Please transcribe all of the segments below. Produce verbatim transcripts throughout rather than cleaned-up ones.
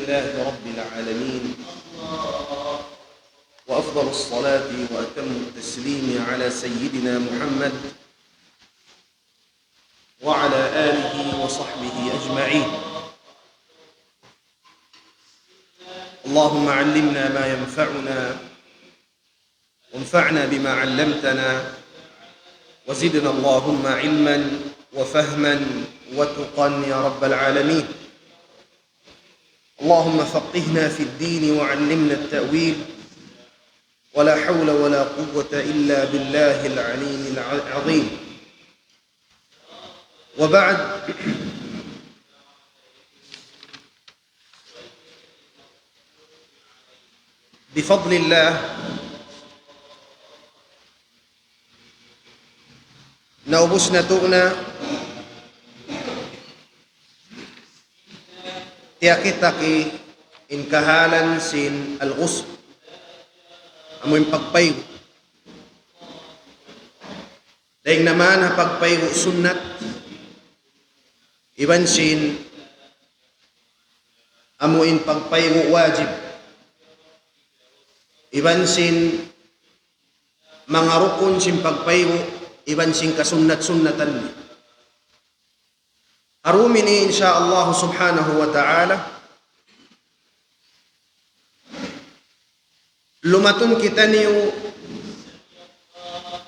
لله رب العالمين، وأفضل الصلاة وأتم التسليم على سيدنا محمد وعلى آله وصحبه أجمعين. اللهم علمنا ما ينفعنا، وانفعنا بما علمتنا، وزدنا اللهم علما وفهما وتقى يا رب العالمين. اللهم فقهنا في الدين وعلمنا التأويل، ولا حول ولا قوة إلا بالله العلي الع-، العظيم. وبعد، بفضل الله، naubus natu' na tiyakitaki in kahalan sin al-ghusl, amu in pagpaygu'. Dayn naman ha pagpaygu' sunnat, iban sin amu in pagpaygu' wajib, iban sin manga rukun sin pagpaygu', iban sin kasunnat-sunnatan niya. Ha dum ini, insya Allah subhanahu wa ta'ala, lumatun kitaniyu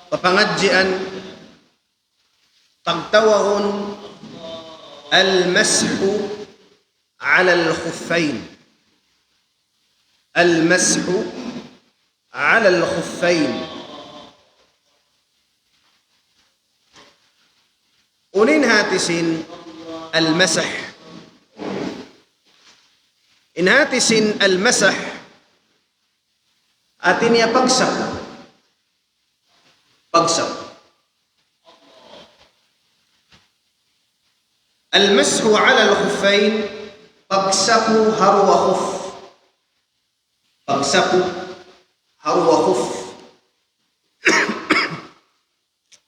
pa pangadjian pagtawagun المسح على الخفين. المسح على الخفين. Unu in hati sin al-masah? In hati sin al-masah, hati niya pagsapu. Pagsapu. المسح على الخفين, pagsapu ha duwa khuf. Pagsapu ha duwa khuf.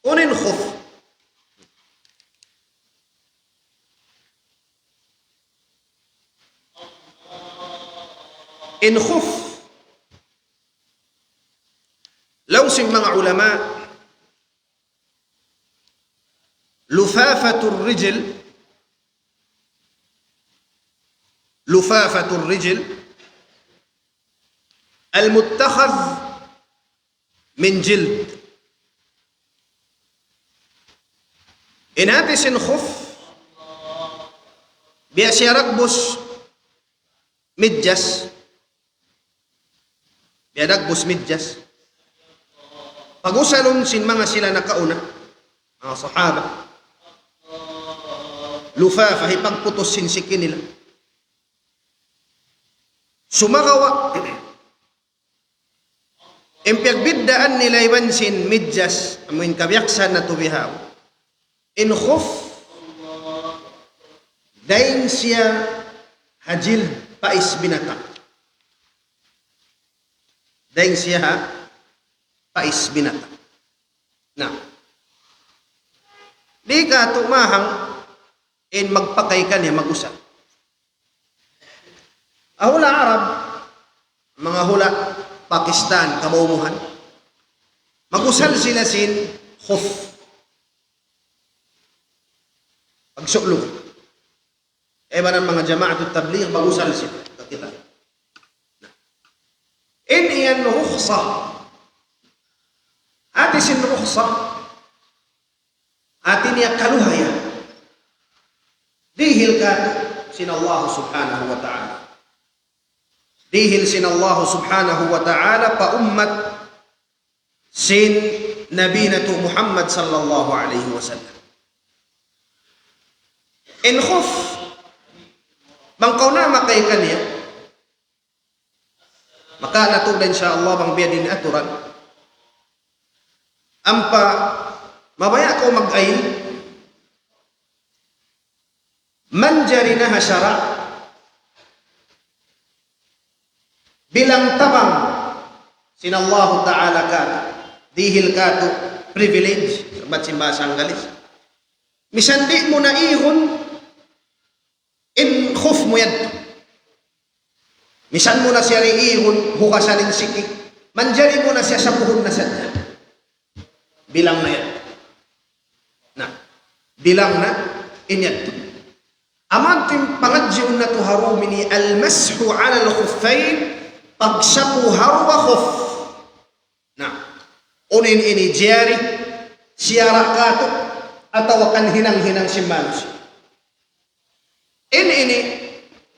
Unu in khuf? In khuf, laung sin manga ulama, لفافة الرجل، لفافة الرجل المتخذ من جلد. In hati sin khuf, biya' siya dagbus midjas. Biya' dagbus midjas. Pag-usalun sin manga sila nakauna, manga sahaba. Lufafa, hipagputus sin siki nila. Sumagawa', in piyagbiddaan nila iban sin midjas, amu in kabiyaksahan natu' bihaun. In khuf, dayn siya ha jild, pais binatang. Dayn siya ha pais binatang. Na, di' katu' mahang in magpakay kaniya, mag-usal. Ha hula' Arab, manga hula' Pakistan, kabaumuhan, mag-usal sila sin khuf. Pagsulug. Iban in manga Jama'atut Tabligh, mag-usal sila. Kita'. In yan rukhsa. Hati sin rukhsa, hati niya kaluhayan. Dihil katu' sin Allah subhanahu wa ta'ala. Dihil sin Allah subhanahu wa ta'ala pa ummat sin Nabi natu' Muhammad sallallahu alayhi wasallam. In khuf, bang kaw na makay kaniya, maka natu' da, insya Allah, bang biya' diin aturan. Ampa mabaya' kaw mag-ayl, manjari na ha sara', bilang tabang sin Allahu Ta'ala katu', dihil katu' privilege, sabat sin bahasa Anggalis. Misan di' mu na ihun in khuf mu yadtu. Misan mu na siya riihun, hugasan in siki. Manjari mu na siya sapuhun na sadja. Bilang na yan. Na, bilang na in yan. Amu in pangadjiun natu' ha dum ini, المسح على الخفين, pagsapu ha duwa khuf. Na, unu in ini jari, siyara' katu', atawa kan hinang-hinang sin manusiya'. In ini,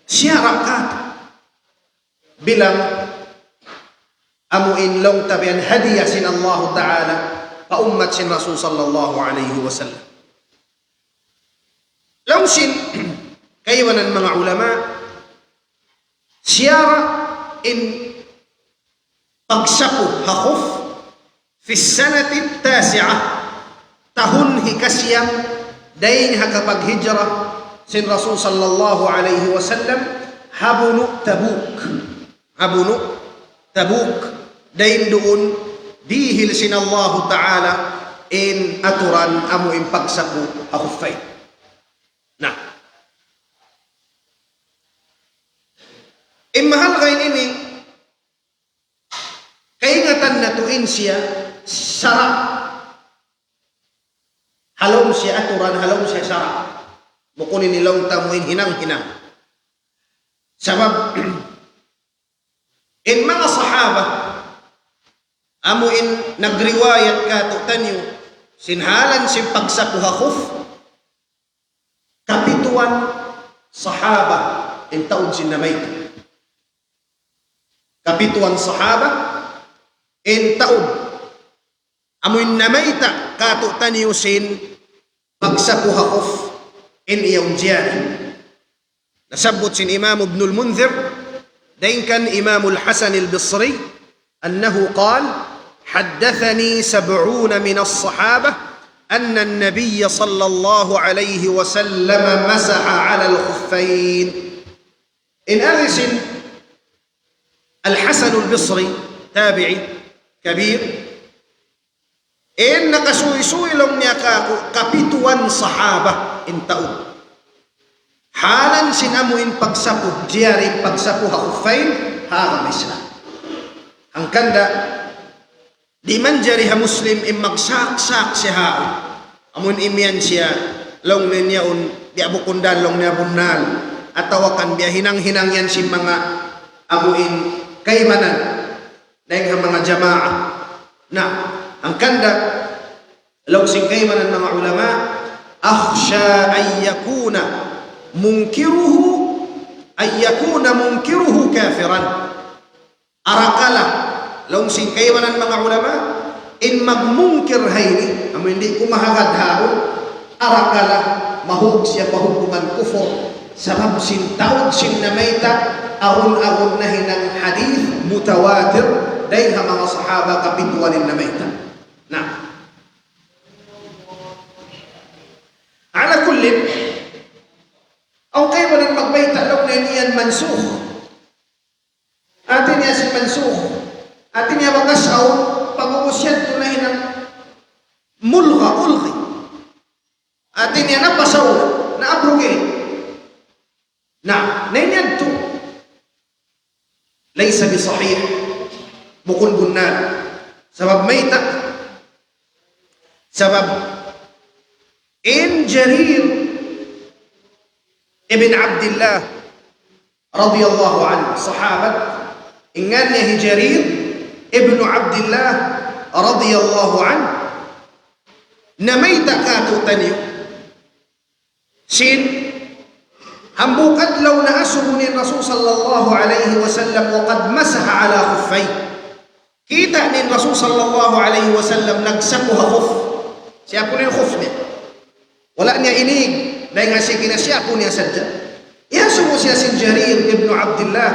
siyara' katu'. Bilang amu in laung ta biya' hadiya sin Allahu Ta'ala pa ummat sin Rasul sallallahu alayhi wasallam. Laung sin kaibanan manga ulama, siyara' in pagsapu ha khuf في السنة التاسعة, tahun hikasiyam dayn ha kapaghijra sin Rasul sallallahu alayhi wasallam ha bunu' Tabuk. Ha bunu' Tabuk, dayn duun dihil sin Allahu Ta'ala in aturan amu in pagsapu ha khuffayn. Na, in mahalga' ini, kaingatan natu' in siya sara'. Ha lawm siya aturan, ha lawm siya sara'. Bukun ini laung ta amu in hinang-hinang. Sabab, in manga sahaba, amu in nagriwayat katu'taniyu, sin halan sin pagsapu ha khuf, kapituan sahaba in taud sin namayta'. Kapituan sahaba in taud. Amu in namayta' katu'taniyu sin pagsapu ha khuf in iyaun jari. Nasabbut sin Imam Ibnul Mundhir, dayn kan Imamul Hasan al-Basri, أنه قال: حدثني سبعون من الصحابة أن النبي صلى الله عليه وسلم مسح على الخفين. In agi sin Al-Hasan al-Basri, tabi'i kabir, in nakasuysuy laung niya kāku' kapituan sahaba in taud. Halan sin amu in pagsapu, jari in pagsapu ha khuffayn, ha agama Islam. Hangkan da, di' manjari ha Muslim in magsaksak siya ha. Amun imiyan siya, laung niya yaun, biya' bukun da laung niya bunnal. Atawa kan biya' hinang-hinang yan sin manga amu in kaibanan. Dayn ha manga jamaa. Na, hangkan da, laung sin kaibanan manga ulama, أخشى أن يكون منكره، أن يكون منكره كافرا. Arakala', laung sin kaibanan manga ulama, in magmungkir ha ini, amu in di' kumahagad ha yaun, arakala' mahug siya pa hukuman kufur. Sabab sin taud sin namayta', awn-awn nahinang hadith mutawatir, dayn ha manga sahaba kapituan in namayta'. Na. Ala kullin, awn kaibanan magbayta' laung niya in yan mansukh. Hāti niya sin mansukh. Hāti niya bakas awn pag'ubus yadtu nahinang mulgha, ulghi. Hāti niya napasaw, na-abrogate. Na, na in yadtu. ليس بصحيح. Bukun bunnal. Sabab mayta'. Sabab in Jarir ibn Abdullah radiyallahu anhu, sahabat, in ngan niya hi Jarir ibn Abdullah radiyallahu anhu, namayta' katu'taniyu sin hambuuk adlaw naasubu in Rasul sallallahu alayhi wasallam وقد مسح على خفيه. Kita' in Rasul sallallahu alayhi wasallam nagsapu ha khuf. Siyapu niya in khuf niya. Wala' niya inīg, dayn ha siki niya, siyapu niya sadja. Iyasubu siya sin Jarir ibn Abdullah.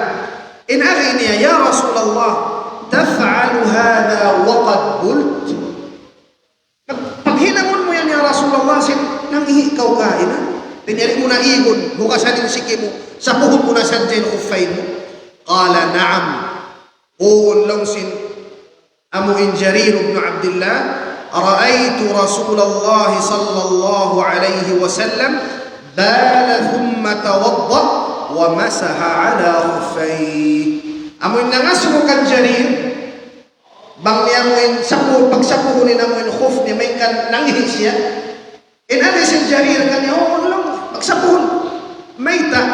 In agi niya, يا رسول الله، تفعل هذا وقد بلت؟ Pag-, paghinangun mu yan, ya Rasulullah, sin nangihi' kaw kaina. Di' mu na īgun, hugasan in siki mu, sapuhun mu na sadja in khuffayn mu. قال: نعم. Huun, laung sin amu in Jarir ibn Abdullah, رأيت رسول الله صلى الله عليه وسلم بال ثم توضأ ومسح على خفيه. Amu in nangasubu kan Jarir, bang niya amu in sapu-, pagsapuhun niya amu in khuf niya, malayngkan nangihi siya. In agi sin Jarir kaniya, "Huun laung, pagsapuhun." Mayta'?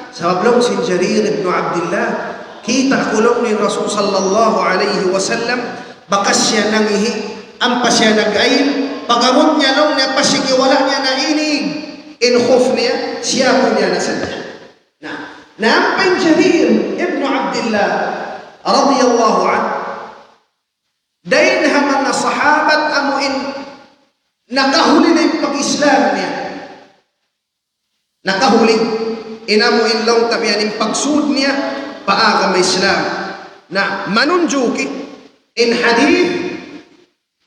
Sabab laung sin Jarir ibn Abdullah, kita' ku laung in Rasul sallallahu alayhi wasallam, bakas siya nangihi, ampa siya nag-ayil, pag-abut niya laung niya pa siki wala' niya na inig in khuf niya, siyapu niya na sadja. Na, na ampa in Jarir ibn Abdullah radiyallahu anhu, dayn ha manga sahabat amu in nakahuli na in pag-Islam niya. Nakahuli. In amu in laung ta biya' ini in pagsud niya pa agama Islam. Na, manunjuki in hadith,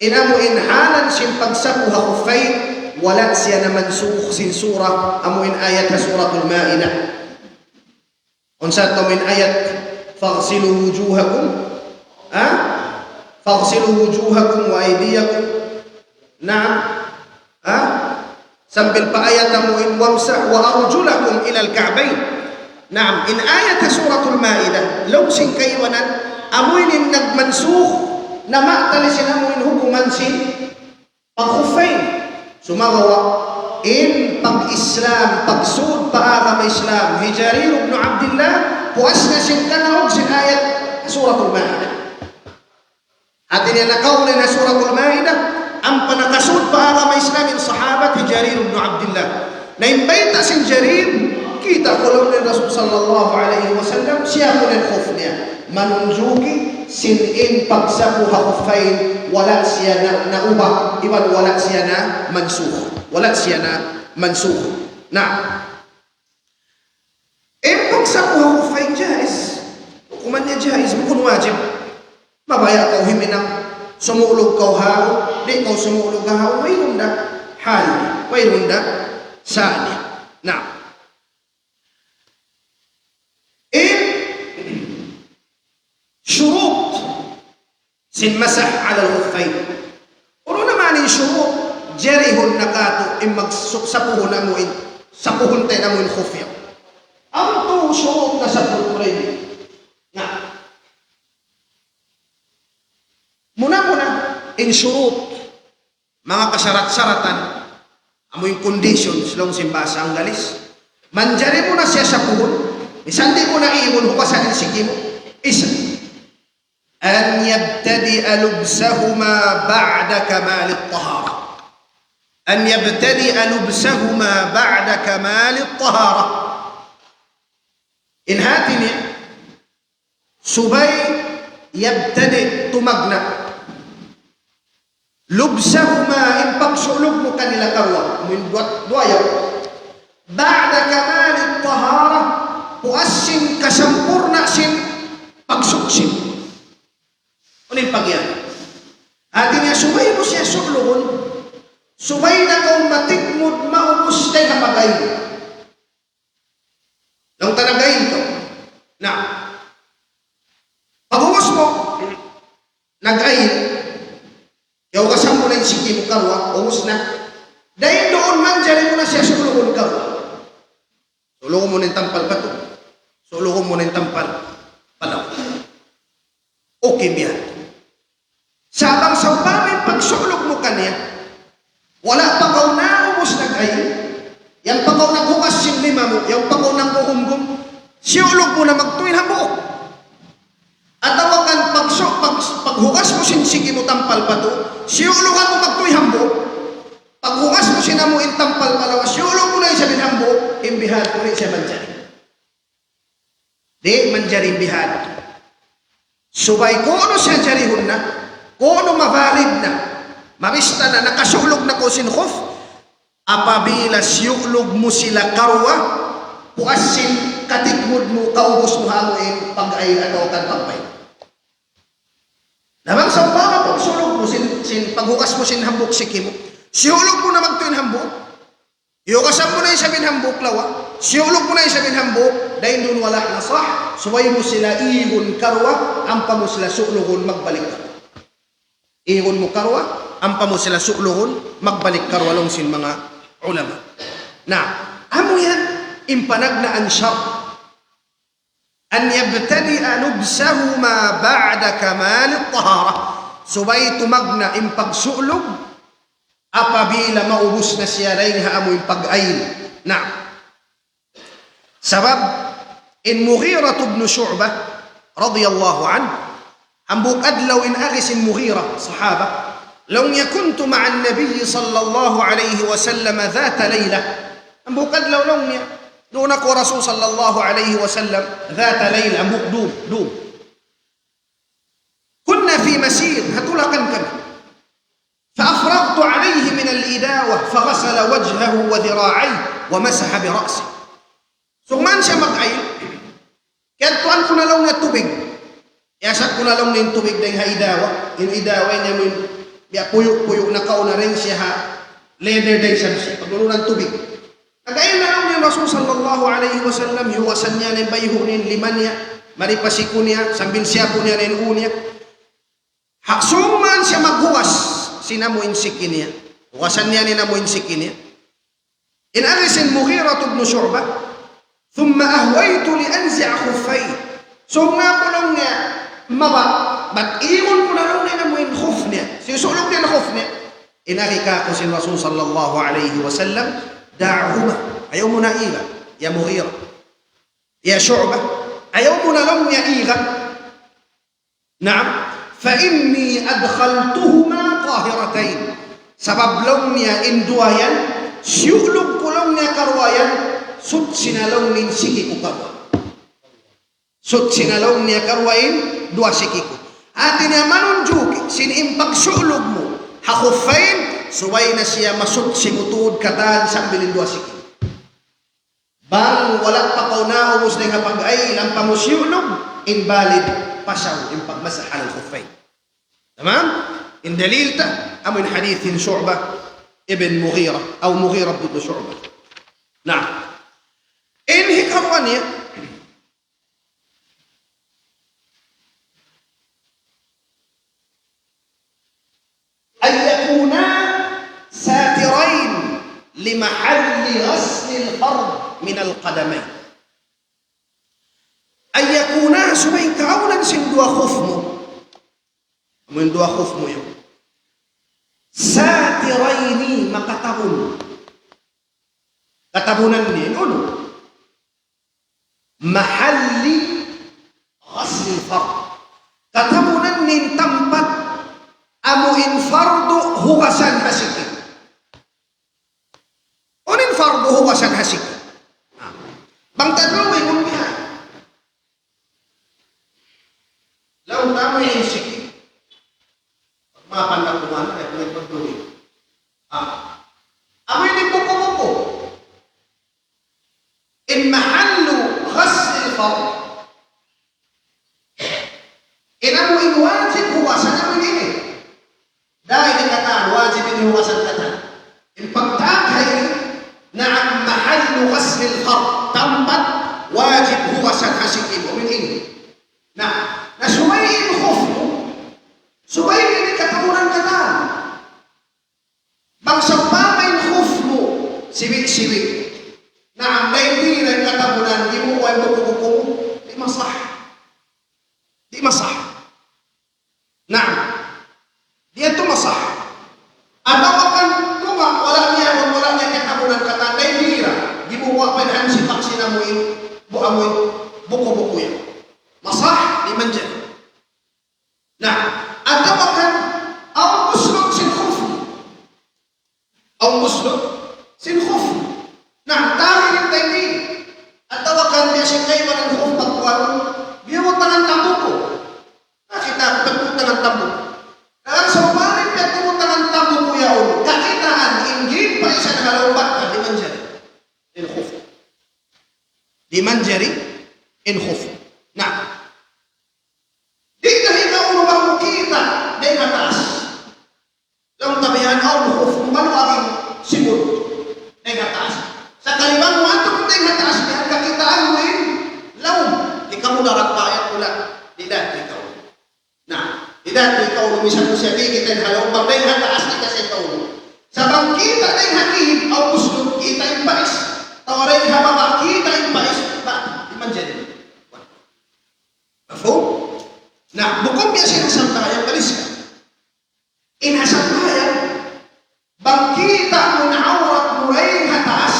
in amu in hālan sin pagsapu ha khuffayn, wala' siya na mansukh sin surah, amu in ayat ha Suratul Ma'idah. Unsa tuud in ayat, "Faghsilu wujuhakum," ha? "Faghsilu wujuhakum wa aydiyakum." Naam. Ha? Sambil pa ayat amu in, "Wamsahu wa arjulakum ilal ka'bayn." Naam, in ayat ha Suratul Ma'idah, laung sin kaibanan, amu in nagmansukh, namatali sin amu in hukuman sin pagkhuffayn. Sumagawa', in pag-Islam, pagsud pa agama Islam, hi Jarir ibn Abdullah, puas na sin kanaug sin ayat Suratul Ma'idah. Hati niya nakauna na Suratul Ma'idah, ampa nakasud pa agama Islam in sahabat hi Jarir ibn Abdullah. Na in bayta' sin Jarir, kita' ku laung in Rasul sallallahu alayhi wasallam, siyapu in khuf niya. Manunjuki sin in pagsapu ha khuffayn, wala' siya na, naubah, iban wala' siya na mansukh. Wala' siya na mansukh. Na, in pagsapu ha khuffayn jaiz. Hukuman niya jaiz, bukun wajib. Mabaya' kaw huminang, sumulug kaw ha yaun, di' kaw sumulug ha yaun, wayruun da hal, wayruun da sani. Na, in shurut sin masah alal khuffayn. Unu na man in shurut, jarihun na katu' in magsu-, sapuhun namu' in, sapuhun ta in amu in khuf yaun. Amu tu shurut na sapuhun ini. Na, muna-muna, in shurut, manga kasarat-saratan, amu in conditions, laung sin bahasa Anggalis. Manjari mu na siya sapuhun, misan di' mu na igun, hugasan in siki mu. Isa. أن يبتدئ لبسهما بعد كمال الطهارة. أن يبتدئ لبسهما بعد كمال الطهارة. In hati niya, subay yabtadi', tumagna'. Lubsahuma, in pagsulug mu kanila karuwa, amu in duwa, duwa yaun. Ba'da kamalit tahara, puas sin kasampurna' sin pagsuchi. Unu in pag'iyan? Hati niya subay mu siya sulugun, subay na kaw matigmud maubus dayn ha pag-ayil. Laung ta nag-ayil kaw. Na, pag'ubus mu, nag-ayil, iyugasan mu na in siki mu karuwa, ubus na. Dayn duun manjari mu na siya sulugun karuwa. Sulugun mu na in tampal pa tuu. Sulugun mu na in tampal pa lawa. Okay biya' yan. Sa' bang sawpama in pagsulug mu kaniya, wala' pa kaw naubus nag-ayil, yan pa kaw naghugas sin lima mu, yan pa kaw nanghuhumgum, siyulug mu na magtuy in hambuuk. Atawa kan pagsu-, pag-, paghugas mu sin siki mu tampal pa tuu, siyulugan mu magtuy in hambuuk. Paghugas mu sin amu in tampal pa lawa, siyulug mu na isab in hambuuk, in bihadtu di' siya manjari. Di' manjari in bihadtu. Subay kunu' siya jarihun na, kunu' mavalid na, mabista na, nakasulug na kaw sin khuf, apabila siyulug mu sila karuwa, puas sin katigmud mu, kaubus mu ha amu in pag-ayil atawa kan pagbayt. Na bang sawpama pagsulug mu sin, sin paghugas mu sin hambuuk siki mu, siyulug mu na magtuy in hambuuk, iyugasan mu na isab in hambuuk lawa, siyulug mu na isab in hambuuk, dayn duun wala' na sah, subay mu sila igun karuwa, ampa mu sila sulugun magbalik karuwa. Igun mu karuwa, ampa mu sila sulugun magbalik karuwa laung sin manga ulama. Na, amu yan in panagnaan shart. أن يبتدئ لبسهما بعد كمال الطهارة. Subay tumagna' in pagsulug apabila maubus na siya dayn ha amu in pag-ayil. Na. Sabab in Mughirah ibn Shu'bah radiyallahu anhu, hambuuk adlaw in agi sin Mughirah, sahaba, laung niya, كنت مع النبي صلى الله عليه وسلم ذات ليلة. Hambuuk adlaw laung niya, duun aku ha Rasul sallallahu alayhi wasallam, ذات ليلة, hambuuk dum, dum. كنا في مسير, ha tulakan kami. فأفرغت عليه من الإداوة فغسل وجهه وذراعيه ومسح برأسه. Sung man siya mag-ayil, kiyadtuan ku na laung niya tubig. Iyasat ku na laung niya in tubig dayn ha idawa. In idawa ini amu in biya' puyu'-puyu' nakauna dayn siya ha leather dayn siya. Paglununan tubig. Nag-ayil na laung niya in Rasul sallallahu alayhi wasallam, hiugasan niya na in bayhu' niya, in lima niya, mari pa siku niya, sambil siyapu niya na in ū niya. Ha, sung man siya maghugas sin amu in siki niya. Hugasan niya in amu in siki niya. In agi sin Mughirah ibn Shu'bah, ثم أهويت لأنزع خفيه. Sung na aku laung niya mabaya', bat igun ku na laung niya in amu in khuf niya. Siyusulug niya in khuf niya. In agi kāku' sin Rasul sallallahu alayhi wasallam, دعهما. Ayaw mu na iga, ya Mughirah. Ya Shu'bah. Ayaw mu na laung niya iga. Naam. فإني أدخلتهما طاهرتين. Sabab laung niya in duwa yan, siyulug ku laung niya karuwa yan, suchi na laung niya in siki ku karuwa. Suchi na laung niya karuwa in duwa siki ku. Hāti niya manunjuki sin in pagsulug mu ha khuffayn, subay na siya masuchi mu tuud katan sambil in duwa siki. Bang wala' pa kaw naubus dayn ha pag-ayil, ampa mu siyulug, invalid pa siya in pagmasah alal khuffayn. Tamam? In dalil ta, amu in hadith in Shu'bah ibn Mughirah, aw Mughirah ibn Shu'bah. Na, in hikaruwa niya, أن يكونا ساترين لمحل غسل الفرض من القدمين. أن يكونا, subay kaawnan sin duwa khuf mu. Amu in duwa khuf mu yan. ساترين, makatabun. Katabunan niya, unu? محل غسل الفرض. Katabunan niya in tampat amu in fardu hugasan ha siki. Unu in fardu hugasan ha siki? Bang ta drawing, unu biya'? Laung ta amu in siki. Mapan na kuman, eh, may pagdrawing. Ah. Amu in buku-buku. In mahallu ghaslil farj. In amu in wajib hugasan amu ini. Dayn ha katan, wajib ini hugasan katan. In pagtaag ha ini, na'am, mahallu ghaslil farj. Tampat wajib hugasan ha siki mu, amu in ini. Na, na subay in khuf mu, subay ini katabunan katan. Bang sawpama in khuf mu, siwi'-siwi'. Naam, dayn di na in katabunan, di' mu kuwa in buku-buku mu, di' masah. Di' masah. Naam. Di' yadtu masah. Atawa kan tunga', wala' niya, wala' niya katabunan katan, dayn di na, di' mu kuwa pa in hansipak sin amu in, bu-, amu in, buku-buku yan. Masah, di' manjari. Na, atawa kan, awn buslut sin khuf. Awn buslut sin khuf. Na, tari in taimi. Atawa kan biya' sin kaibanan khuf pagkuwan, biya' mu tangan tambuku. Na, kita' pagkuwan tangan tambuku. Na, sa' umarin biya' mu tangan tambuku yaun, kakitaan in gin pa isan halaw baka, di' manjari in khuf. Di' manjari in khuf. Na, di' na hikaunu bang mu kita' dayn ha taas. Laung ta bihan awn khuf, maluag in simud dayn ha taas. Sakali bang mu adtu dayn ha taas, bihan kakitaan mu in lawm. Di' kamu darat bayat mula. Di' da, di' kaw. Na, di' da, di' kaw, misan mu siya di' kita' in halaw, bang dayn ha taas kita' siya kaw. Sa' bang kita' dayn ha kihib, awn buslut, kita' in pais. Atawa dayn ha baba', kita' in pais. Ba, di' manjari. Na, bukun biya' sin ha sambahayang baliskad. In ha sambahayang, bang kita' mu in awrat mu dayn ha taas,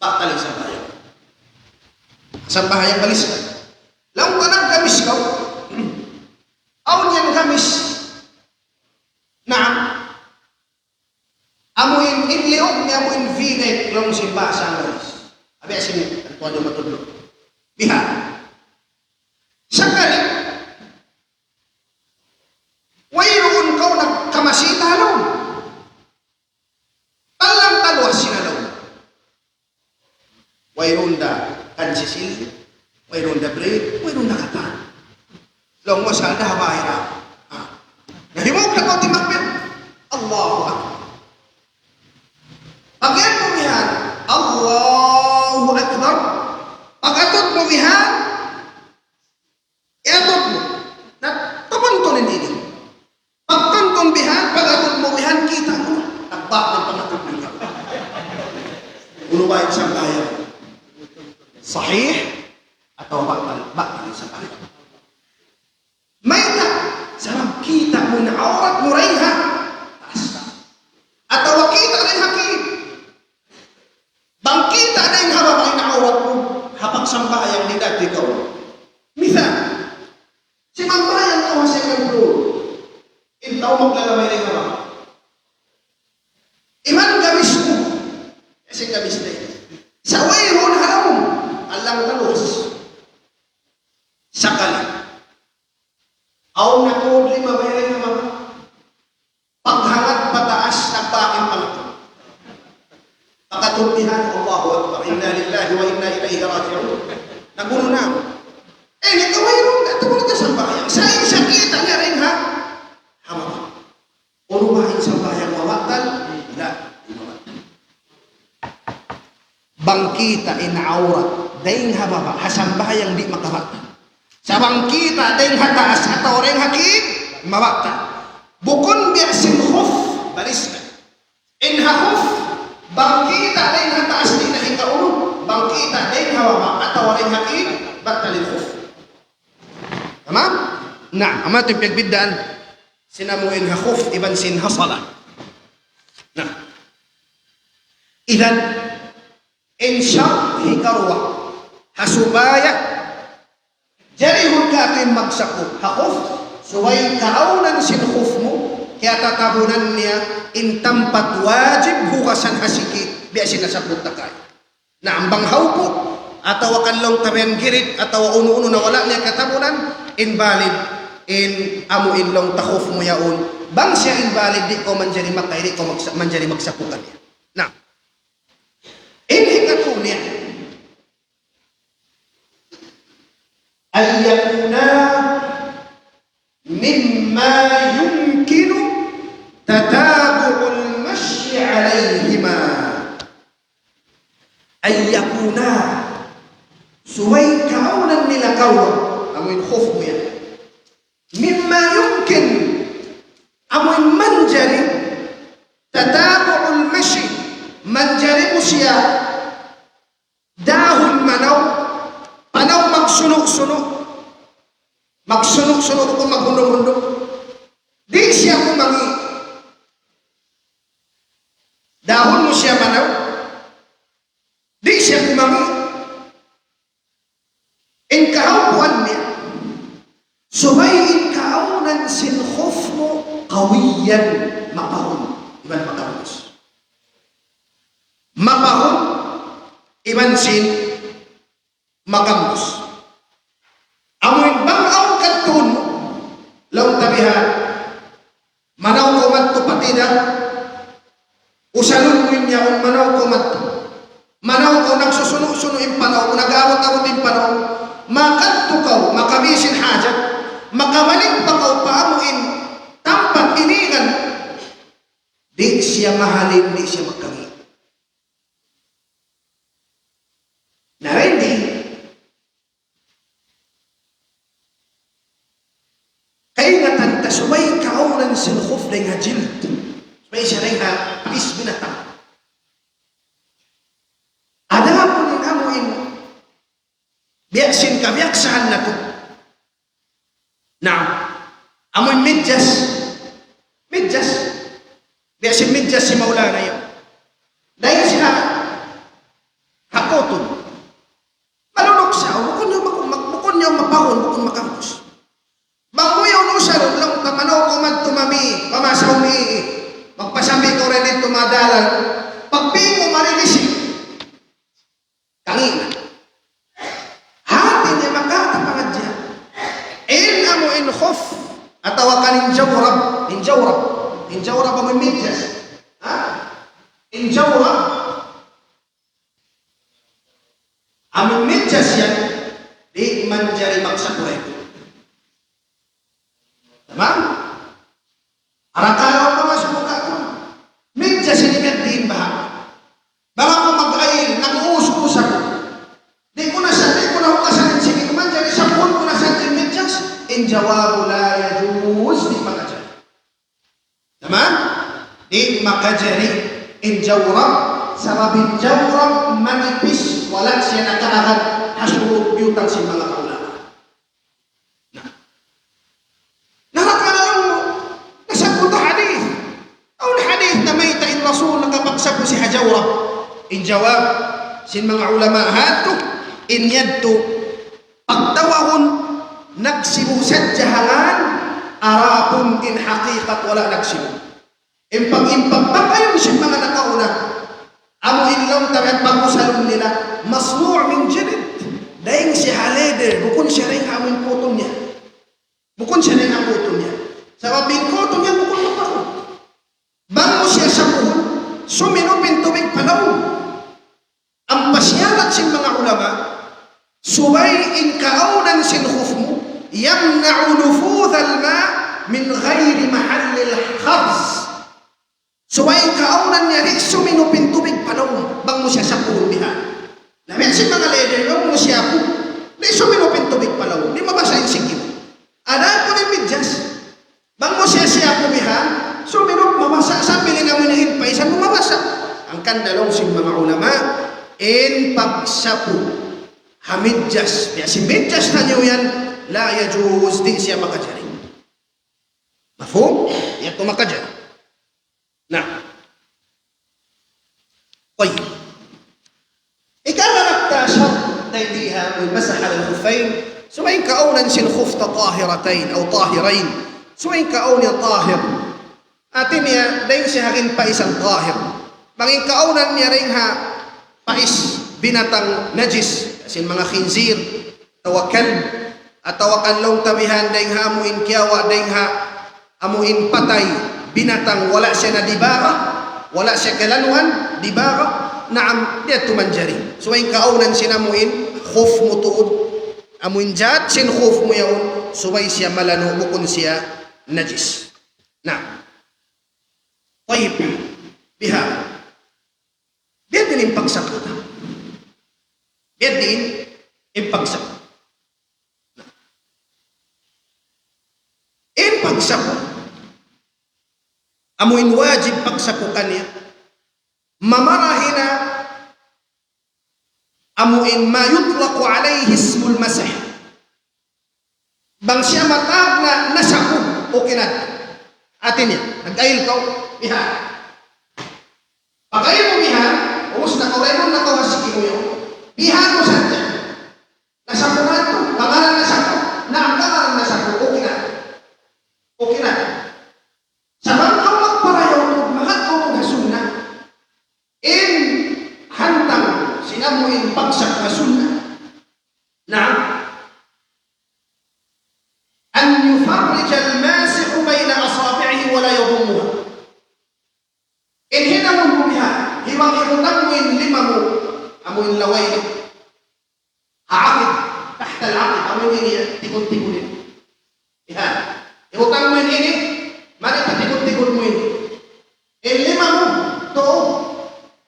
batal in sambahayang. Sambahayang baliskad. Laung ta naggamis kaw, awn yan gamis. Naam. Amu in, in liyug niya amu in V-neck, laung sin bahasa Anggalis. Abi asin, ang tuwan yung matudlo. Biha. Sakali, wayruun kaw nagkamasi ha lawm. Talang taluwas sin ha lawm. Wayruun da kansisil, wayruun da brief, wayruun da katan. Laung mu asal da ha bahay ra. Ah. Na himug na kaw timakbir. Allahu Akbar. Pag-iyan mu bihan, Allahu Akbar. Pag-atud mu bihan, iyatud mu. Na, tumuntun in ini. Pagtuntun bihan, pag-atud mu bihan, kita' mu. Tagbak na pag-atud mu bihan. Unu ba in sambahayang? Sahih atawa batal? Batal in sambahayang. Mayta', sabab kita' mu in awrat mu dayn ha taas. Atawa kita' dayn ha kid. Bang kita' dayn ha baba' in awrat mu, ha pagsambahayang di' da ikaw. Misal, simambahayang kaw ha second floor. In tau maglalabay dayn ha baba'. Iban gamis mu. Kasi gamis na yun. Sa' wayruun ha lawm, alang taluwas. Sakali. Awn na tuud lima bayarin na mama. Paghangad pataas, nagbakin pala. Pagkatuntihan, Allahu Akbar. Inna lillahi wa inna ilayhi raji'un. Nagunu na. Eh, ini ka wayruun, ito mo nagkasambahayang. Sa' in sakita niya rin, ha? Hama. Unu ba in sambahayang mabatal? La, di' mabatal. Bang kita' in awrat dayn ha baba', ha sambahayang di' makabatal. Sa' bang kita' dayn ha taas atawa dayn ha kid, mabatal. Bukun biya' sin khuf, baris na. In ha khuf, bang kita' dayn ha taas di' na hikaunu, bang kita' dayn ha baba' atawa dayn ha kid, batal in khuf. Tamam? Na, amu yadtu in piyagbiddaan sin amu in ha khuf iban sin ha sala. Na. Idan, in shart hikaruwa, ha supaya jari hud katu' in magsapu ha khuf, subay kaawnan sin khuf mu, kiyatatabunan niya in tampat wajib hugasan ha siki, biya' sin nasabbut ta kay. Na, bang hawpu', atawa kan laung ta biya' girit, atawa unu-unu na wala' niya katabunan, invalid in amu in laung ta khuf mu yaun. Bang siya invalid, di' kaw manjari makairi, di' kaw magsa-, manjari magsapu kaniya. Na, in hikatu niya, أن يكونا مما يمكن تتابع المشي عليهما. أن يكونا, subay kaawnan nila karuwa, amu in khuf mu yan. مما يمكن, amu in manjari, تتابع المشي, manjari mu siya dahun manaw, panaw magsunu'-sunu'. Magsunu'-sunu' kung maghundung-hundung. Di' siya kumangi'. Dahun mu siya manaw. Di' siya kumangi'. In kahawpuan niya, subay in kaawnan sin khuf mu qawiyan, mapahun, iban makabus. Mapahun, iban sin makabus. Amu in bang awn kadtuun mu, laung ta bihan, manaw kaw madtu pa tida, usalun mu in yaun, manaw kaw madtu. Manaw kaw, nagsusunu'-sunu' in panaw mu, nag-abut-abut in panaw mu. Makadtu kaw, makabi sin hajat, makabalik pa kaw pa amu in tampat iningan, di' siya mahalin, di' siya magkangi'. Na, ready? Kaingatan ta subay kaawnan sin khuf dayn ha jild. Subay siya dayn ha pis binatang. Adapun in amu in biya' sin kabiyaksahan natu'. Na, amu in midjas. Midjas. Biya' sin midjas sin Maulana yan. Dayn siya ha kutun. Malunuk siya, bukun niya mak-, mak-, bukun niya mapahun, bukun makampus. Bang mu yan usarun, laung ta manaw kaw madtu mami, pamasa umi'i. Magpasambi kaw rin didtu madalan. Pagpingu marilisi. Kangina. Hati niya makata pangadjian. In amu in khuf, atawa kan in jawrab, in jawrab. In jawrab amu in midjas. Ha? In jawrab. Amu in midjas yan, di' manjari magsakuray. Tamam? Arakala' pa masubuka ku. Midjas ini biya' diin baha'. Bang aku mag-ayil, nag-uus-uus aku. Di' ku na sa, di' ku na hugasan in siki ku, manjari sapuhun ku na sa in midjas. In jawabu la yajuz, di' makajari. Tamam? Di' makajari in jawrab, sabab in jawrab manipis, wala' siya nakaagad ha surut biyutang sin manga kaulamaan. Na. Narakala' laung mu, nasabbut ha hadith. Awn hadith namayta' in Rasul nakapagsapu siya ha jawrab. In jawab sin manga ulama hatu, in yadtu, pagtawagun, nagsibu sadja ha ngan, arapun in hakikat wala' nagsibu. In pag-, in pagpakayun sin manga nakauna, amu in laung ta in pag-usalun nila, masnu' min jilid. Dayn siya ha leather, bukun siya dayn ha amu in kutun niya. Bukun siya dayn ha kutun niya. Sabab in kutun niya bukun mapakun. Bang mu siya sapuhun, suminup in tubig pa lawm. Ampa siyarat sin manga ulama, subay in kaawnan sin khuf mu, يمنع نفوذ الماء من غير محل الخرز. Subay in kaawnan niya di' suminup in tubig pa lawm, bang mu siya sapuhun bihan. Na biya' sin manga leather, bang mu siya sapu, di' suminup in tubig pa lawm, di' mabasa in siki mu. Adapun in midjas, bang mu siya siyapu bihan, suminup mabasa, sambil in amu in paisan mu mabasa. Hangkan laung sin manga ulama, in pagsapu ha midjas, biya' sin midjas taniyu yan, la yajuz, di' siya makajari. Mafhum? Yadtu makajari. Na. Tayyib. Ikaruwa ta shart dayn di ha, ومسح على الخفين. Subay in kaawnan sin khuf ta tahiratayn, aw tahirayn. Subay in kaawnan tahir. Hati niya, dayn siya ha in paisan tahir. Bang in kaawnan niya dayn ha pais binatang najis, sin manga khinzir, atawa kalb, atawa kan laung ta bihan dayn ha amu in kiyawa', dayn ha amu in patay, binatang wala' siya nadibaga, wala' siya kalanuan, dibaga, naam, di' yadtu manjari. Subay in kaawnan sin amu in khuf mu tuud, amu in jat sin khuf mu yaun, subay siya malanu', bukun siya najis. Na. Tayyib. Biha. Biya' diin in pagsapu ta? Biya' diin in pagsapu? In pagsapu, amu in wajib pagsapu kaniya, mamarahi na amu in ما يطلق عليه اسم المسح. Bang siya matag na nasapu, okay na. Hati niya, nag-ayil kaw, biha. Pag-ayil mu biha, ubus na kaw, laymun na kaw ha siki mu yaun. Biha mu sadja. Nasapu na tu, pangalan nasapu, na ang pangalan nasapu, okay na. Okay na. Sa' bang kaw magparayaw tu, mangat kaw tu ha sunnat. In hantang sin amu in pagsapu ha sunnat. Naam. أن يفرج الماسح بين أصابعه ولا يضمها. In hinangun mu biha, hiwa-, hibutang mu in lima mu, amu in laway. Ha aqid, تحت العقد, amu in ini, tikun-tikun ini. Biha. Hibutang mu in ini, mari patikun-tikun mu ini. In lima mu, tuu.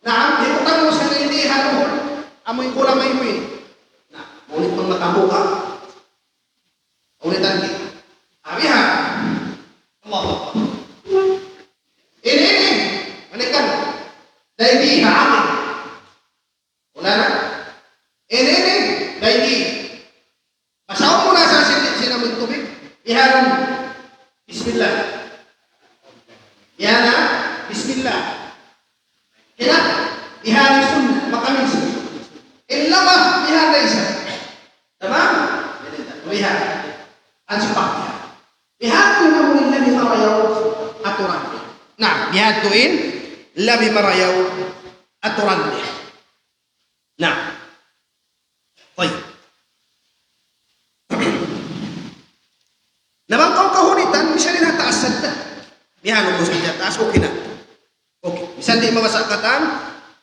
Naam, hibutang mu sa in diha mu. Amu in kulamay mu ini. Na, ngunit pag matamu ka, ulitan kita. Abi ha. Allahu Akbar. Ini, ini. Manikan. Dayn di ha amin. Wala na. Ini, ini. Dayn di. Basaun mu na sa sin, sin amu in tubig. Biha Yadtu in labi marayaw aturan niya. Na. Tayyib. Na bang kaw kahunitan, misan in ha taas sadja. Mihanun mu sadja ha taas, okay na. Okay. Misan di' mabasa' katan,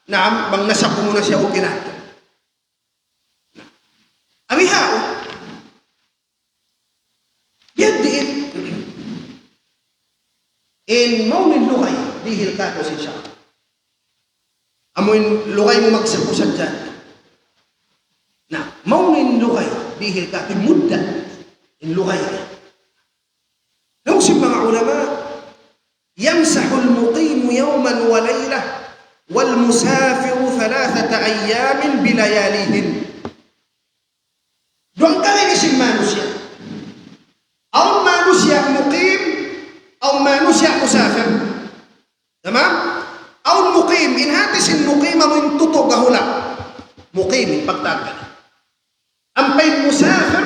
naam, bang nasapu mu na siya, okay na. Amu ha, oh. Biya' diin in mawn in lugay, dihil kātu' sin sara'. Amu in lugay mu magsapu sadja. Na, mawn in lugay, dihil kātu', mudda in lugay. Laung sin manga ulama, يمسح المقيم يوما وليلة والمسافر ثلاثة أيام بلياليهن. Duwa hangka ini sin manusiya'. Awn manusiya' mukim, awn manusiya' musafir. Tamam? Awn mukim, in hati sin mukim amu in tutug ha hula'. Mukim, in pagtagan. Ampa in musafir,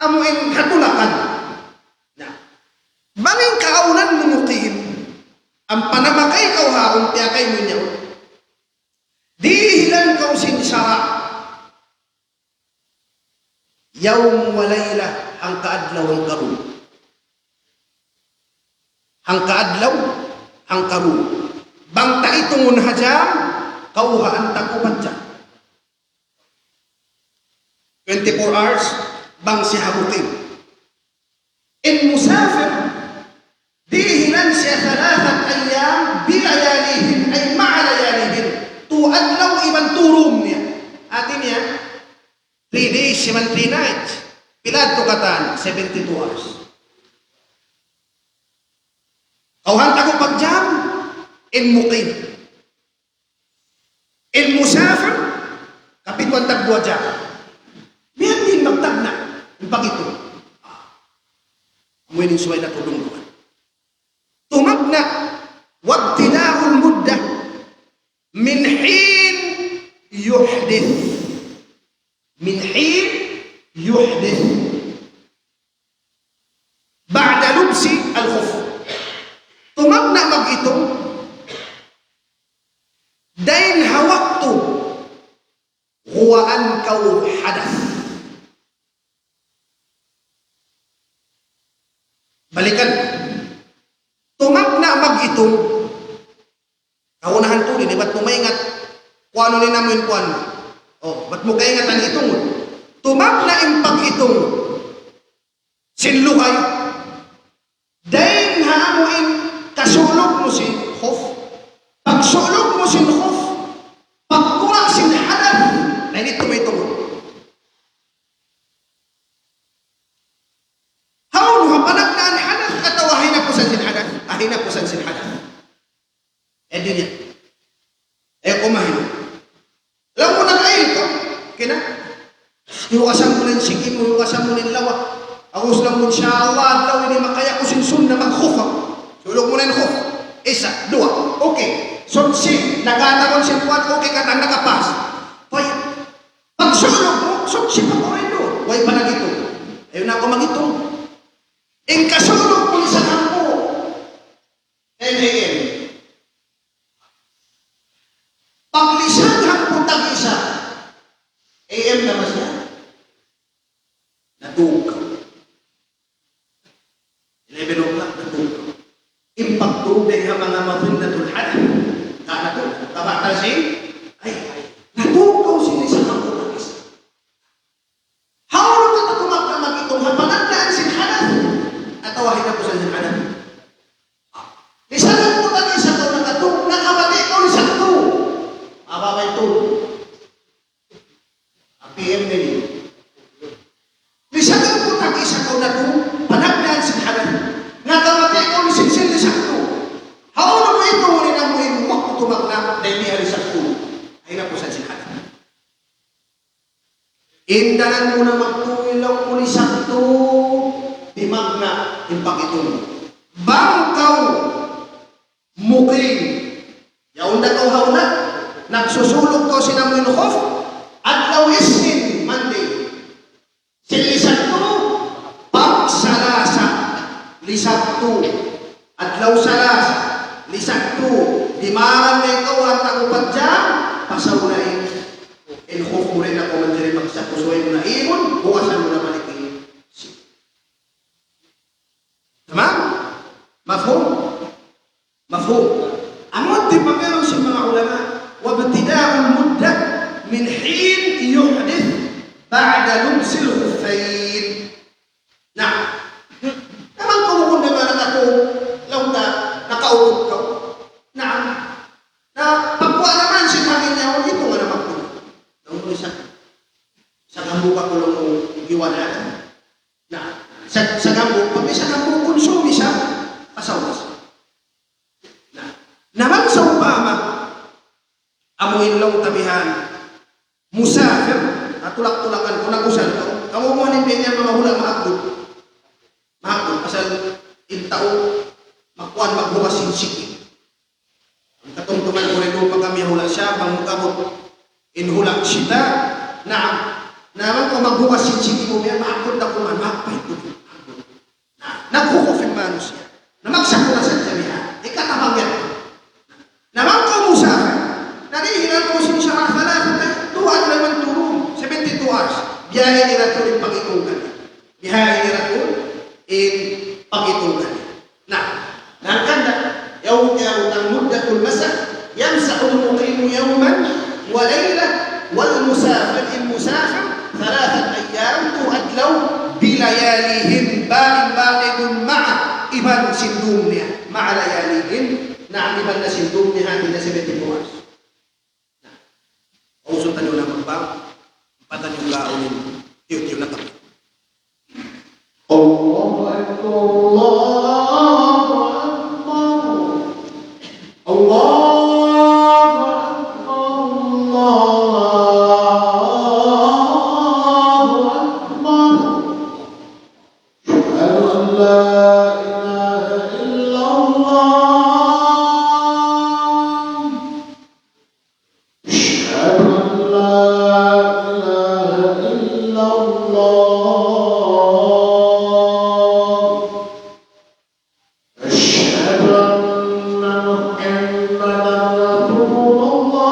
amu in ha tulakan. Na. Bang in kaawnan mu mukim, ampa namakay kaw ha yaun, tiyakay mu in yaun. Dihilan kaw sin sara'. Yawm wa layla, hangka adlaw, hangka dum. Hangka adlaw, hangka dum. Bang ta itungun ha jam, kawhaan ta ku pa jam. Twenty-four hours, bang siya ha mukim. In musafir, dihilan siya ثلاثة أيام بلياليهن, ay ma'a layalihin. Tu adlaw iban tu dum niya. Hati niya, three days iban three nights. Pila tu katan? Seventy-two hours. Kawhaan ta ku pa jam, in mukim. In musafir, kapituan tagduwa jam. Biya' diin magtagna', in pag-itung. Amu ini in subay natu' dungdugan. Tumagna', وابتداء المدة من حين يحدث. من حين يحدث. بعد لبس الخف. Tumagna' mag-itung dayn ha waktu guwaan kaw hadath. Balikan. Tumagna' mag-itung. Kaunahan tuud, di' bat mu maingat kuwan in amu in kuwan. Oh, bat mu kaingatan itungun. Tumagna' in pag-itung sin lugay. Dayn ha amu in kasulug mu sin khuf. Pagsulug mu sin khuf. Pagkura' sin hadath. Na ini tumitungun. Hawnu ha panagnaan hadath atawa ha hinapusan sin hadath? Ha hinapusan sin hadath. Eh, di' niya. Eh, kumain. Laung mu nag-ayil kaw. Kina. Hiwasan mu na in siki mu, hiwasan mu na in lawa. Agus laung mu, insya Allah, adlaw ini makaya ku sin sunnat mag-khuf aku. Sulug mu na in khuf. Isa, duwa. Okay. Suchi, nakatagun sin kuwan, okay, katan nakapas. Tayyib. Pagsulug mu, suchi pa kaw duun. Way pa nag-itung. Ayaw na aku mag-itung. In kasulug mu, lisag hangpu'. Ten A M. Paglisag hangpu' tag-isa, A M na ba siya? Natug kaw. Eleven o'clock, natug kaw. In pagtug dayn ha manga madhinnatul hadath. Ka natug, kabatal sin, ay, ay, natug kaw sin lisag hangpu' tag-isa. Hawnu kita tumagna' mag-itung ha panagnaan sin hadath atawa ha hinapusan sin hadath? Lisag hangpu' tag-isa kaw nakatug, nakamati kaw lisag tu. Mababa' in tulug. P M na ini. Lisag hangpu' tag-isa kaw natug, panagnaan sin hadath. Nakamati kaw lisag sin lisag tu. Hawnu mu itungun in amu in waktu tumagna' dayn ha lisag tu? Ha hinapusan sin hadath. Indanan mu na magtuy laung mu lisag tu, di' magna' in pag-itung. Bang kaw mukim, yaun da kaw ha hula', nagsusulug kaw sin amu in khuf, adlaw Isnin, Monday. Sin lisag tu, pag Salasa, lisag tu. Adlaw Salasa, lisag tu. Aram na ikaw, ha tag-upat jam, pasaw na in. In khuf mu rin na kaw manjari magsakusuway mu na imun, buwasan mu na balik in. Tamam? Mafhum? Mafhum? Amu in pagkaun sin manga ulama, وابتداء المدة من حين يحدث بعد لبس الخفين. Na, naman kaw kung naman nakatulog, laung na, nakaulog kaw. Na, na, pagkuha naman sin hangin niya, ito nga naman ko. Laung mo isa, sa kambuka ko lang mo iwan na. Na, sa, sa kambuka, pag may sa kambuka, konsumi sa asawa. Na, naman sa upama, amu in laung ta bihan, musafir, ha tulak-tulakan ku, nag-usal kaw. Kamu mu ini biya' niya manga hula' mahagdud. Mahagdud, pasal in tau, makuan maghugas sin siki. Katumtuman ku rin pa kami hula' siya, bang mukabut. In hula' sita, naam. Naman kaw maghugas sin siki mu, biya' mahagdud na kuman, mahagpay ku. Na, naghukhuf in manusiya'. Na magsaku na sadja bihan. Ikatabang yan. Na bang kaw musafir, na di' hinang kaw sin sara' thalathat, duwa adlaw man tulung, seventy-two hours. Biya' ini ra tuud in pag-itungan. Biya' ini ra tuud in pag-itungan. Na, hangkan na, yaun, yaun in مدة المسح, يمسح المقيم يوما وليلة, والمسافر, in musafir, ثلاثة أيام, tū adlaw, بلياليهن, ba'in ba'idun ma'a, iban sin dum niya, ma'a layalihin, naam, iban na sin dum niya, hāti niya seventy-two hours. Na, usul taniyu na magbang, ampa taniyu gaunin, tiyu'-tiyu' na kami. الله أكبر، الله أكبر، الله أكبر، الله أكبر. أشهد أن لا إله إلا الله. أشهد أن لا إله إلا الله. أشهد أن محمدا رسول الله.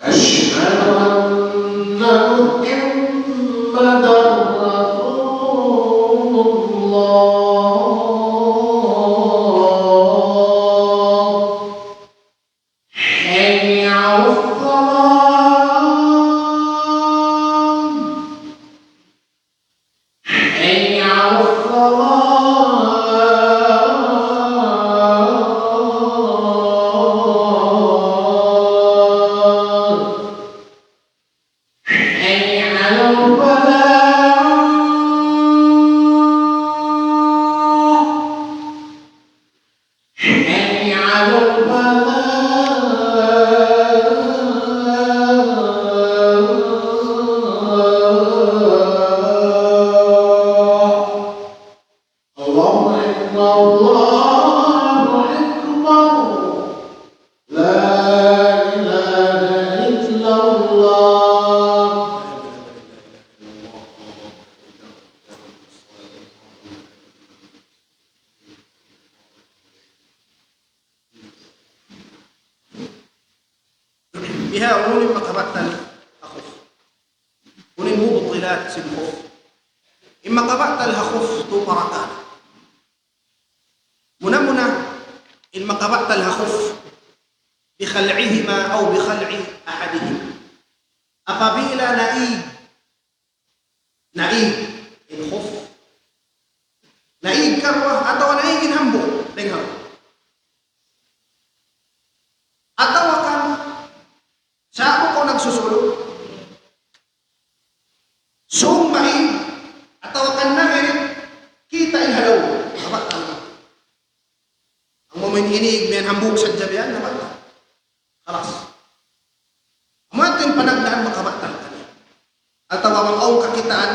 أشهد أن محمدا رسول الله. حي على الصلاة. حي على الصلاة. حي على الفلاح. حي على الفلاح. الله أكبر، الله أكبر. لا إله إلا الله. Bihaun in makabatal ha khuf. Unu in mubtilat sin khuf? In makabatal ha khuf, tū parakala'. Muna-muna, in makabatal ha khuf, بخلعهما أو بخلع أحدهما. Apabila naig, naig in khuf, naig karuwa, atawa naig in hambuuk, dayn ha. Atawa kan, sa'bu kaw nagsusulu'. Summa in, atawa kan naig, kita' in halaw. Makabatal. Amu in ini, in hambuuk sadja biya' yan, makabatal. Khalas. Amu yadtu in panagnaan makabatal kaniya. Atawa bang awn kakitaan,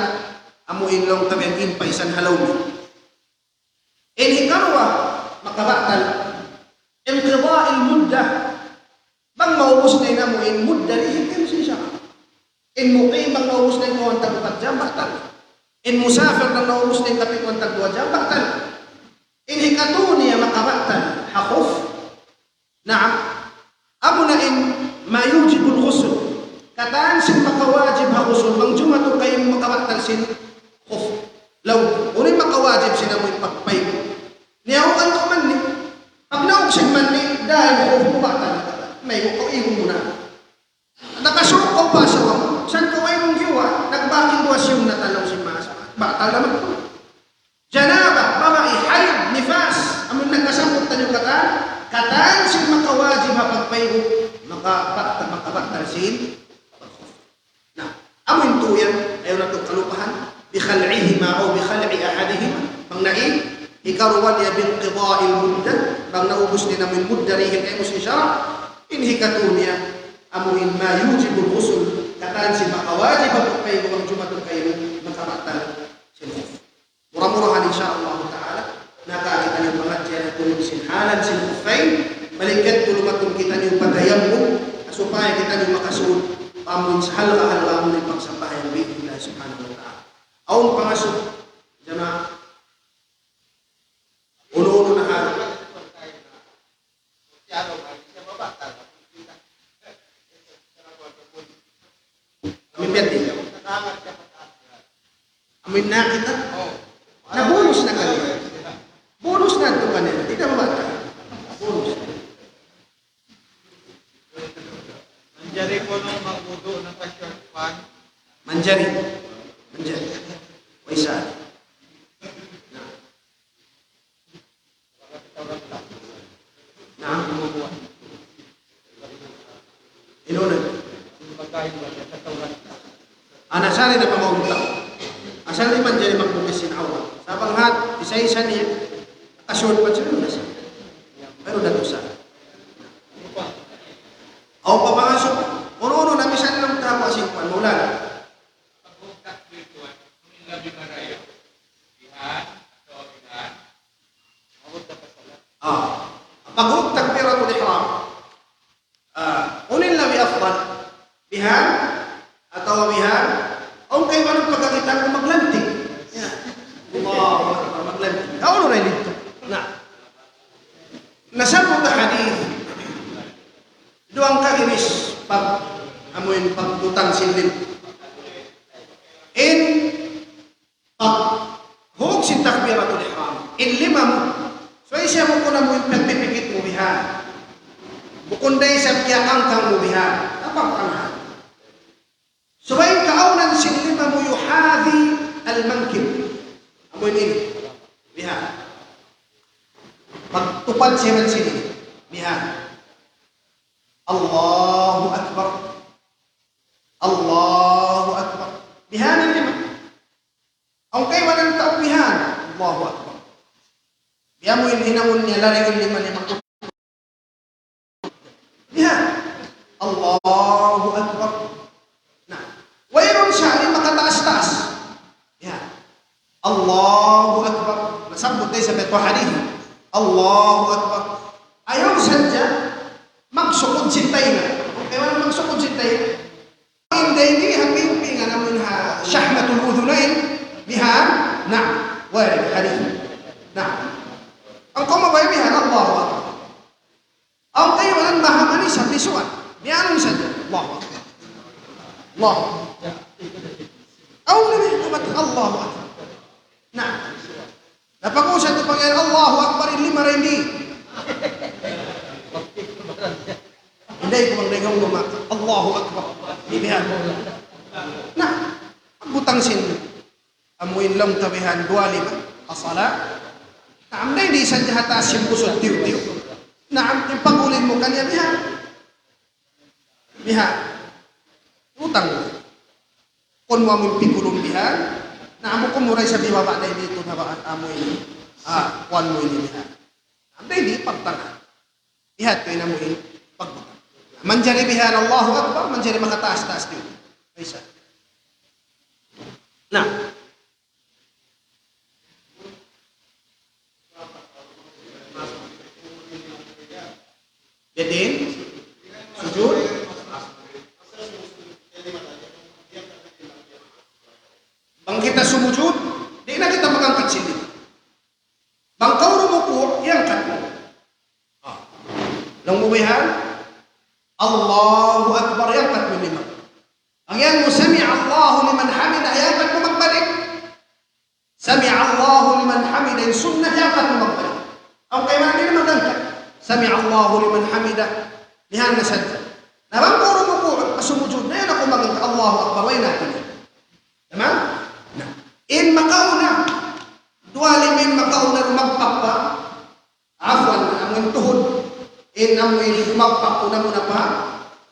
amu in laung ta biya' yan in pa isan halaw niya. In hikaruwa, makabatal. انقضاء المدة. Bang maubus na in amu in mudda di' hikil sin sara'. In muqim bang naubus na in kawhaan tag-upat jam, batal. In musafir bang naubus na in kapituan tagduwa jam, batal. In hikatu niya makabatal ha khuf. Naam. Amuna in ma yujibul ghusl. Katan sin makawajib ha ghusl. Bang jumatu kaymu makabatal sin khuf. Laung, unu in makawajib sin amu in pagpaygu'. Niyahugan ku manni'. Pagnaug sin manni', dayn khuf mu batal. Maygu' kaw, igun mu na. Nakasūng kaw pa asawa mu, sa' kaw way mung giwa, nagbak in duwa siyum na talaw sin masa. Batal na man. Janaba, babai, hayd, nifas, amun nagkasambut taniyu katan, katan sin makawajib ha pagpaygu', maka-, makabatal sin. Na, amun tuud yan, ayaw natu' kalupahan, بخلعهما أو بخلع أحدهما, bang na in, hikaruwa niya بانقضاء المدة, bang naubus niya na in mudda dihil kaymu sin sara', in hikatu niya, amu in ما يوجب الغسل, katan sin makawajib ha pagpaygu' bang jumatu kaymu makabatal sin khuf. Mura-murahan, insya Allah ta'ala, nakakita' niyu pangadjian natu' sin halan sin khuffayn, balikan tulumatun kitaniyu patayammum, supaya kitaniyu makasud, pa amun sa halga'-halga' amun pagsambahayang bi'idhnillah subhanahu wa ta'ala. Awn pangasubu, jamaa. Unu-unu na ha. Amu in biyaddi. Amu in nakita'. Na bonus na kaniya. Bonus na tuud kaniya. Di' na mabata'. Bonus. Manjari kunu' magwudu' nakashort pants? Manjari. Manjari. Way sa. Na. Na. Unu na? Ana sari na pamaunta. Asal di' manjari magbukis sin awrat. Sa' bang hat, isa-isa niya, nakashort pants siya, unu na siya. Pero da dusa. Aw pa pangasubu, unu-unu na misan lang tama sin kuwan, maulan. Ah, pag-ubus takbiratul ihram. Ah, unu in labi afdal? Bihan atawa bihan? Awn kaibanan pagkakitaan ku maglanting. Ya. Allahu Akbar, maglanting. Awn unu ra in didtu? Na. Nasabbut ha hadith. Duwa in kaginis pag, amu in pagbutang sin lim. In paghug sin takbiratul ihram. In lima mu, subay siya bukun amu in pagpipikit mu bihan. Bukun da isab kiyakangkang mu bihan. Tapang tangan. Subay kaawnan sin lima mu يحاذي المنكب. Amu ini. Bihan. Pagtupad siya man sini. Bihan. Allahu Akbar. Allahu Akbar. Bihan in lima. Awn kaibanan tau bihan. Allahu Akbar. Biya' mu in hinangun niya, lari in lima niya. Bihan. Allahu Akbar. Na, wayruun siya in makataas-taas. Bihan. Allahu Akbar. Nasabbut da isab ha hadith. Allahu Akbar. Ayaw sadja magsukud sin taynga. Okay, wala' magsukud sin taynga. In dayn di ha pingpingan amun ha shahmatul udhunayn, bihan, na'am, warid, hadith. Na'am. Bang kaw mabaya' bihan, Allahu Akbar. Awn kaibanan mahamani sa pisuan. Bihanun sadja. Allahu Akbar. Allahu Akbar. Awn na bihan, Allahu Akbar. Na'am. Na pag-ubus tu pangayan, Allahu Akbar, in lima ra ini. Hindi, kung ang dengaw mo, ma-, Allahu Akbar. Bibihan. Na, pagbutang sin, amu in laung ta bihan, duwa lima, asala. Na, amday di' sadja ha taas sin pusod, tiyu'-tiyu'. Na, am-, in pag-ulin mu kaniya bihan. Bihan. Utang. Kun mu amu in pikulun bihan, na amu kun mu ra isab hibaba' da ini tu na ba amu ini. Ah, kuwan mu ini bihan. Amday di' pagtanga. Bihan tu in amu in pagbutang. Manjari bihan Allahu Akbar, manjari makataas-taas di'. Isa. Na. Jadi, sujud. Bang kita sumujud, di' na kita magangkat sin lima. Bang kaw rumuku', Allahu Akbar, hiyangkat mu in lima. Bang yan mu, "Sami'allahu liman hamidah," hiyangkat mu magbalik. "Sami'allahu liman hamidah," in sunnat, hiyangkat mu magbalik. Aw kaymanan di' na magangkat. "Sami'allahu liman hamidah." Bihan na sadja. Na bang kaw rumuku', sumujud na, yan na kaw magangkat. Allahu Akbar, way na tuud. Tamam? Na. In makauna. Duwa lima in makauna, rumagpak pa. Afwan, amu in tuhud. In amu in rumagpak, una-una pa.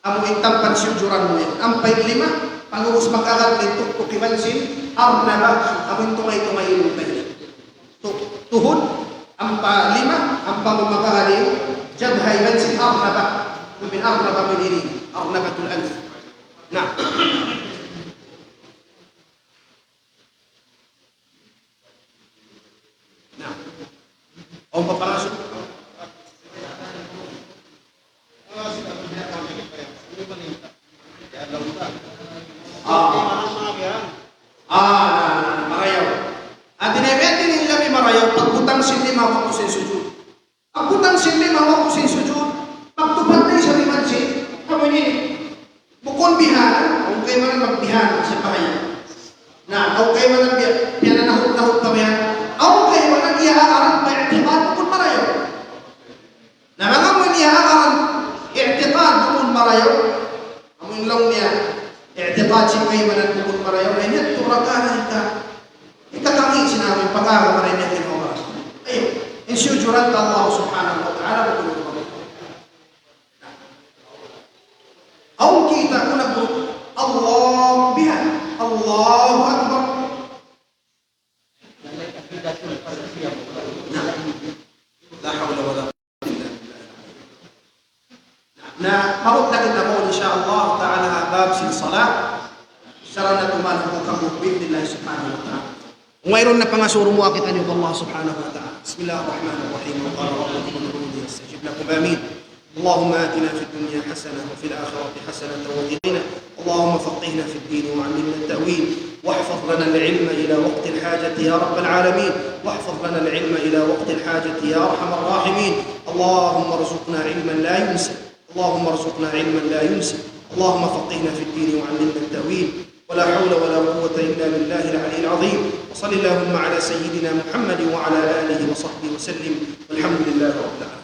Amu in tampat siyujuran mu yan. Ampa in lima, pag'ubus makaagad in tuktuk iban sin arnaba. Amu in tungay-tungay in tayo. Tu-, tuhud, ampa lima, ampa makaagad in jabha iban sin arnaba. Min arnaba min ini, arnabatul anf. Na. Na. Awn pa pangasu-, ah. Ah, na, na, na, marayaw. Hati niya, biya' diin in labi marayaw, pagbutang sin lima waktu sin sujud. Pagbutang sin lima waktu sin sujud, pagtupad na isab iban sin, amu ini. Bukun bihana, awn kaymanan magbihana, siya pa kaya. Na, awn kaymanan biya', biya' na nahut-nahut pa biya'. Awn kaymanan iya aran pa i'tiqad, bukun marayaw. Na, bang amu in iya aran i'tiqad, bukun marayaw. Amu in laung niya, i'tiqad sin kaibanan bukun marayaw, na in yadtu raka na hika-, hikatangi' sin amu in pag-aagama na in yakin Allah. Ayun, in siyujuran ta Allah subhanahu wa ta'ala, bukun marayaw. Awn kita' ku na bu-, Allah biha, Allahu Akbar. Na, la hawla wala quwwata illa billah. Na, maabut na kita mawn, insya Allah ta'ala, ha bab sin salat. Sara na tuman aku kamu, bi'idhnillah subhanahu wa ta'ala. Wayruun na pangasubu mu, kitaniyu pa Allah subhanahu wa ta'ala. بسم الله الرحمن الرحيم. وقال ربكم ادعوني أستجب لكم. آمين. اللهم آتنا في الدنيا حسنة وفي الآخرة حسنة وقنا عذاب النار. اللهم فقهنا في الدين وعلمنا التأويل، واحفظ لنا العلم إلى وقت الحاجة يا رب العالمين، واحفظ لنا العلم إلى وقت الحاجة يا أرحم الراحمين. اللهم ارزقنا علما لا ينسى، اللهم ارزقنا علما لا ينسى، اللهم فقهنا في الدين وعلمنا التأويل. ولا حول ولا قوة إلا بالله العلي العظيم. وصل اللهم على سيدنا محمد وعلى آله وصحبه وسلم، والحمد لله رب العالمين.